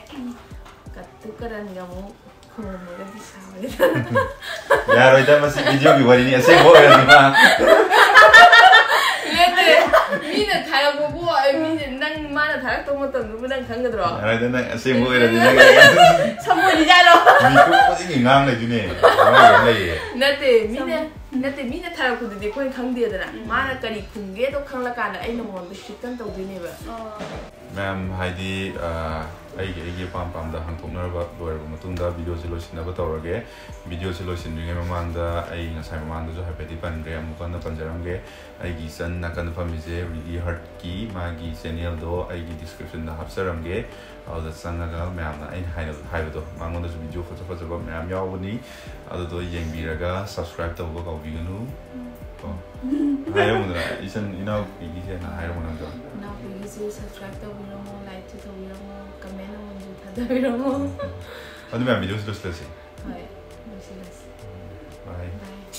ꯀꯠꯇꯨ ꯀꯔꯟꯒ ꯑꯃꯨꯛ ꯈꯨꯝꯃꯝꯃꯒꯗꯤ ꯁꯥꯎꯔꯦ꯫ ꯌꯥꯔꯣꯏꯗ, ꯃꯁꯤ videoꯒꯤ ꯋꯥꯔꯤꯅꯤ, ꯑꯁꯦꯡꯕ ꯑꯣꯏꯔꯗꯤ ꯃꯥ꯫ ꯅꯠꯇꯦ, ꯃꯤꯅ ꯊꯥꯔꯛꯄꯕꯨ ꯑꯩ ꯃꯤꯅ ꯅꯪ ꯃꯥꯅ ꯊꯥꯔꯛꯇꯧ ꯃꯇꯝꯗꯨꯕꯨ ꯅꯪ ꯈꯪꯒꯗ꯭ꯔꯣ? ꯌꯥꯔꯣꯏꯗ, ꯅꯪ ꯑꯁꯦꯡꯕ ꯑꯣꯏꯔꯗꯤ ꯅꯪ꯫ ꯁꯃꯨꯗꯤ ꯆꯥꯂꯣ꯫ ꯃꯤꯀꯨꯞ ꯈꯨꯗꯤꯡꯒꯤ ꯉꯥꯡ ꯂꯩꯗꯨꯅꯦ꯫ ꯃꯔꯝ ꯌꯥꯝ ꯂꯩꯌꯦ꯫ ꯅꯠꯇꯦ, ꯃꯤꯅ ꯅꯠꯇꯦ, ꯃꯤꯅ ꯊꯥꯔꯛꯄꯗꯨꯗꯤ ꯑꯩꯈꯣꯏꯅ ꯈꯪꯗꯦꯗꯅ, ꯃꯥꯅ ꯀꯔꯤ ꯈꯨꯝꯒꯦꯗꯣ ꯈꯪꯂꯀꯥꯟꯗ ꯑꯩꯅ ꯃꯉꯣꯟꯗ ꯍꯤꯠꯇꯟ ꯇꯧꯗꯣꯏꯅꯦꯕ꯫ ꯃꯌꯥꯝ ꯍꯥꯏꯗꯤ ꯑꯩꯒꯤ ꯑꯩꯒꯤ ꯑꯄꯥꯝ ꯑꯄꯥꯝꯗ ꯍꯥꯡꯗꯣꯛꯅꯔꯕ ꯂꯣꯏꯔꯕ ꯃꯇꯨꯡꯗ ꯚꯤꯗꯤꯑꯣꯁꯦ ꯂꯣꯏꯁꯤꯟꯅꯕ ꯇꯧꯔꯒꯦ꯫ ꯚꯤꯗꯤꯑꯣꯁꯦ ꯂꯣꯏꯁꯤꯟꯗ꯭ꯔꯤꯉꯩ ꯃꯃꯥꯡꯗ ꯑꯩ ꯉꯁꯥꯏ ꯃꯃꯥꯡꯗꯁꯨ ꯍꯥꯏꯐꯦꯠꯇꯤ ꯄꯟꯈ꯭ꯔꯦ, ꯑꯃꯨꯛ ꯍꯟꯅ ꯄꯟꯖꯔꯝꯒꯦ꯫ ꯑꯩꯒꯤ ꯏꯆꯟ ꯅꯥꯀꯟꯗ ꯐꯝꯃꯤꯁꯦ ꯔꯤꯗꯤ ꯍꯔꯠꯀꯤ ꯃꯥꯒꯤ ꯆꯦꯅꯦꯜꯗꯣ ꯑꯩꯒꯤ ꯗꯤꯁꯀ꯭ꯔꯤꯞꯁꯟꯗ ꯍꯥꯞꯆꯔꯝꯒꯦ꯫ ꯑꯗꯨꯗ ꯆꯪꯉꯒ ꯃꯌꯥꯝꯅ ꯑꯩꯅ ꯍꯥꯏꯅ ꯍꯥꯏꯕꯗꯣ, ꯃꯉꯣꯟꯗꯁꯨ ꯚꯤꯗꯤꯑꯣ ꯐꯖ ꯐꯖꯕ ꯃꯌꯥꯝ ꯌꯥꯎꯕꯅꯤ, ꯑꯗꯨꯗꯣ ꯌꯦꯡꯕꯤꯔꯒ ꯁꯕꯁꯀ꯭ꯔꯥꯏꯕ ꯇꯧꯕ ꯀꯥꯎꯕꯤꯒꯅꯨ꯫ ꯀꯣ, ꯍꯥꯏꯔꯝꯃꯨꯗꯅ, ꯏꯆꯟ ꯏꯅꯥꯎꯄꯤꯒꯤ ꯍꯦꯟꯅ ꯍꯥꯏꯔꯝꯃꯨ ꯅꯪꯁꯨ꯫ ꯏꯅꯥꯎꯄꯤꯒꯤꯁꯨ ꯁꯕꯁꯀ꯭ꯔꯥꯏꯕ ꯇꯧꯕꯤꯔꯝꯃꯣ, ꯂꯥꯏꯛꯁꯨ ꯇꯧꯕꯤꯔꯝꯃꯣ, ꯀꯃꯦꯟ ꯑꯃꯁꯨ ꯊꯥꯗꯕꯤꯔꯝꯃꯣ꯫ ꯑꯗꯨ ꯃꯌꯥꯝ ꯚꯤꯗꯤꯑꯣꯁꯤ ꯂꯣꯏꯁꯤꯜꯂꯁꯤ꯫ ꯍꯣꯏ, ꯂꯣꯏꯁꯤꯜꯂꯁꯤ꯫ ꯕꯥꯏ꯫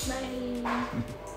ꯕꯥꯏ꯫